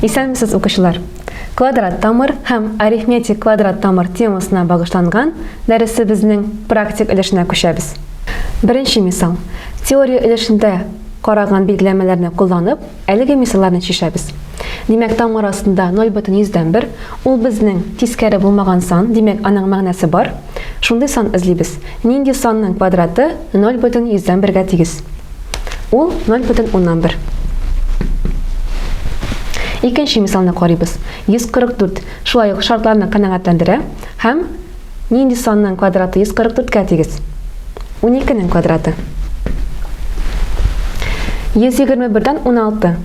Исәнмесез, укучылар! Квадрат тамыр һәм арифметик квадрат тамыр темасына багышланган дәресебезнең практик өлешенә күчәбез. Беренче мисал. Теория өлешендә караган билгеләмәләрне кулланып, әлеге мисалларны чишәбез. Димәк, тамыр астында 0,1, ул безнең тискәре булмаган сан, димәк, аның мәгънәсе бар. Шундый сан эзлибез. Нинди санның квадраты 0,1-гә тигез? Ул 0,1. Икенче мисалны карыйбыз. 144 шулай ук шартларны канәгатьләндерә һәм нинди санның квадраты 144-кә тигез? 12-нең квадраты. 121-дән 16.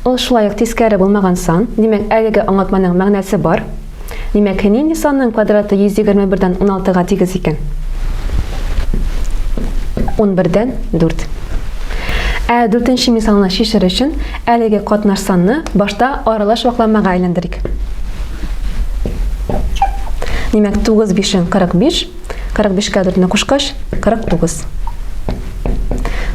Ул шулай ук тискәре булмаган сан, димәк, әлеге аңлатманың мәгънәсе бар. Димәк, нинди санның квадраты 121-дән 16-га тигез икән? 11-дән 4. Ә дүртенче мисалны чишер өчен әлеге катнаш санны башта аралаш вакламага әйләндерик. Димәк, 9 бишең 45, 45-кә 4-не кушкач, 49.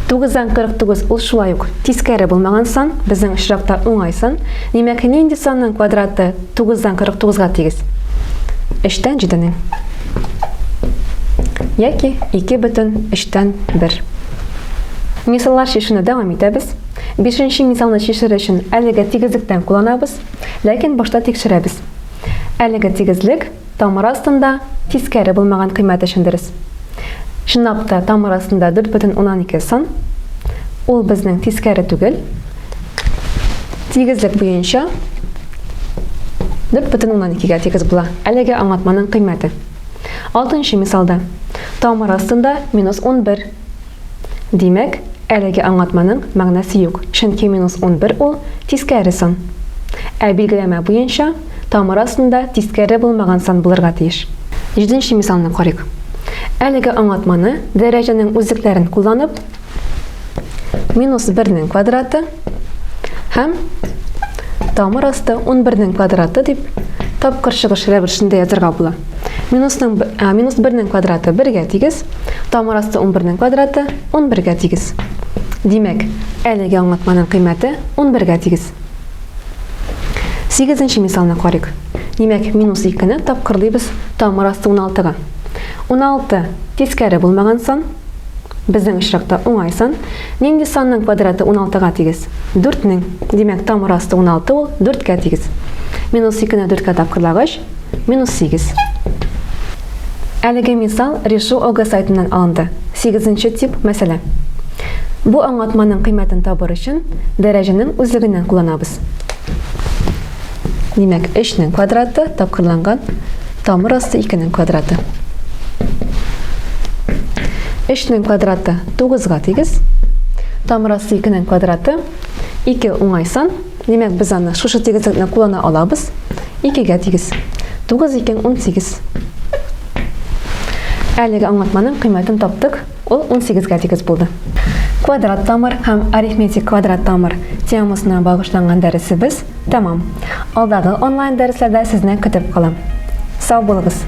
9-дан 49 ул шулай ук тискәре булмаган сан, безнең очракта уңай сан. Димәк, нинди санның квадраты 9-дан 49-га тигез? 3-тән 7-нең. Яки 2 бөтен 3-тән 1. Мисаллар чишүне дәвам итәбез. Бишенче мисалны чишер өчен әлеге тигезлектән кулланабыз, ләкин башта тикшерәбез. Әлеге тигезлек Тамыр астында тискәре булмаган кыйммәт өчен дөрес. Чынлап та, тамыр астында 4,2 сан. Ул безнең тискәре түгел. Тигезлек буенча 4,2-гә тигез була. Әлеге аңлатманың кыйммәте. Алтынчы мисалда тамыр астында минус 11. Димәк, әлеге аңлатманың мәгънәсе юк, чөнки минус 11 ул тискәре сан. Ә билгеләмә буенча, тамыр астында тискәре булмаган сан булырга тиеш. Җиденче мисалны карыйк. Әлеге аңлатманы дәрәҗәнең үзлекләрен кулланып, минус 1-нең квадраты һәм тамыр асты 11-нең квадраты дип тапкыр чыгыш рәвешендә язарга була. Минусның, минус 1-нең квадраты 1-гә тигез, тамыр асты 11-нең квадраты 11-гә тигез. Димәк, әлеге аңлатманың кыйммәте 11-гә тигез. Сигезенче мисалны карыйк. Димәк, минус 2-не тапкырлыйбыз тамыр асты 16-га. 16 тискәре булмаган сан, безнең очракта уңай сан. Нинди санның квадраты 16-га тигез? 4-нең. Димәк, тамыр асты 16 ул 4-кә тигез. Минус 2-не 4-кә тапкырлагач, минус 8. Әлеге мисал Решу ОГ сайтыннан алынды. Сигезенче тип мәсьәлә. Бу аңлатманың кыйммәтен табыр өчен дәрәҗәнең үзлегеннән кулланабыз. Димәк, 3-нең квадраты тапкырланган тамыр асты 2-нең квадраты. 3-нең квадраты 9-га тигез. Тамыр асты 2-нең квадраты 2 уңай сан. Димәк, без аны шушы тигезлекне куллана алабыз. 2-гә тигез. 9 2 18. Әлеге аңлатманың кыйммәтен таптык, ул 18-гә тигез булды. Квадрат тамыр һәм арифметик квадрат тамыр темасына багышланган дәресебез тәмам. Алдагы онлайн дәресләрдә сезне көтеп калам. Сау булыгыз!